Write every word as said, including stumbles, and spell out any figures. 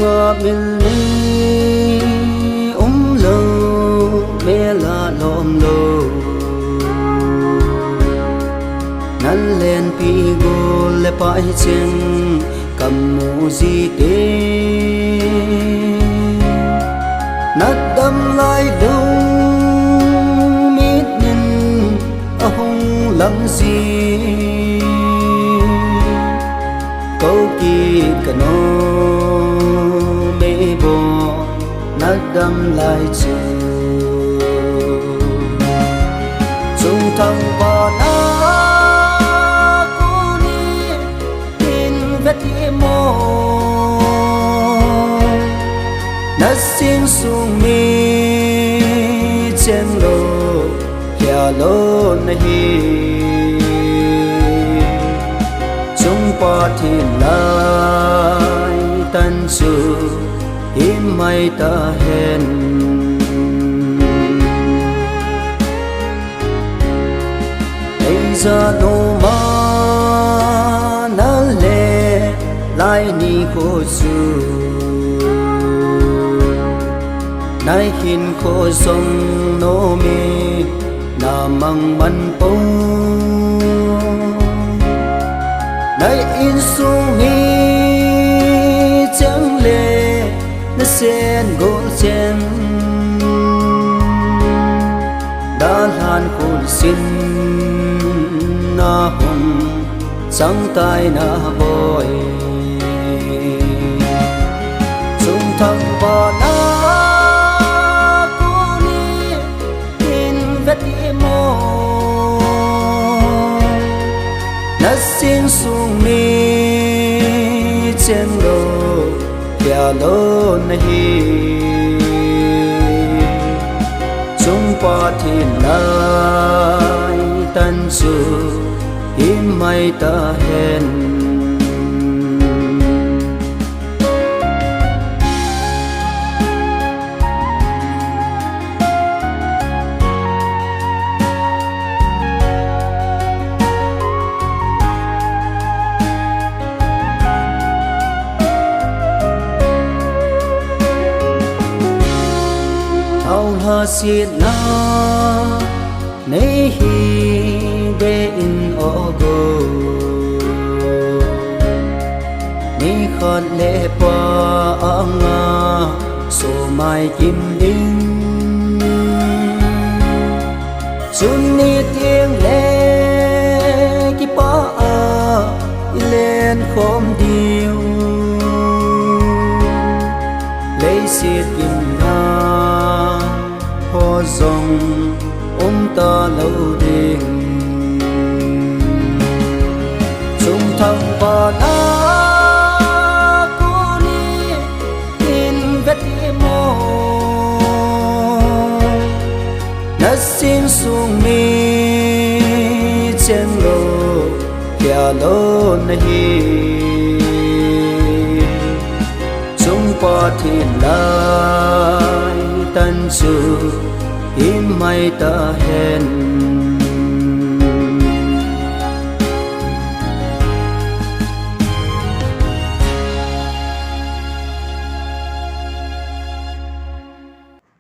Mil ni umlou, mel a lomlou, nalenpi gol le pai cheng kamu jite. Nadam lai lungmit nin ahung lang ji. Kou kit kanom e boi, nadam lai chu. Chungthang vana koni in veti mo. Nasing sung mi chenglou, hialou nahi. Chung Pathen laitan chu himai tahen. Eija noma nale lai nikho chu, naihinkho jong nom e, namang man pou. Nai insung mi cheng le nasen gol cheng, dalhan khul sin na hung chang tai na boi. Chungthang vana koni in veti mo. Nasing sung mi chenglou, hialou nahi. Chung Pathen laitan chu himai tahen. Thaohla sitna nei hi de in ogo. Ni khat le pa anga sumai kim ding. Chun ni tieng le kipah a i len khom diu. Leiset gimna ho jong um talou ding. Chungthang vana koni in veti mo. Nasing sung mi chenglou, hialou nahi. Chung Pathen laitan chu himai tahen.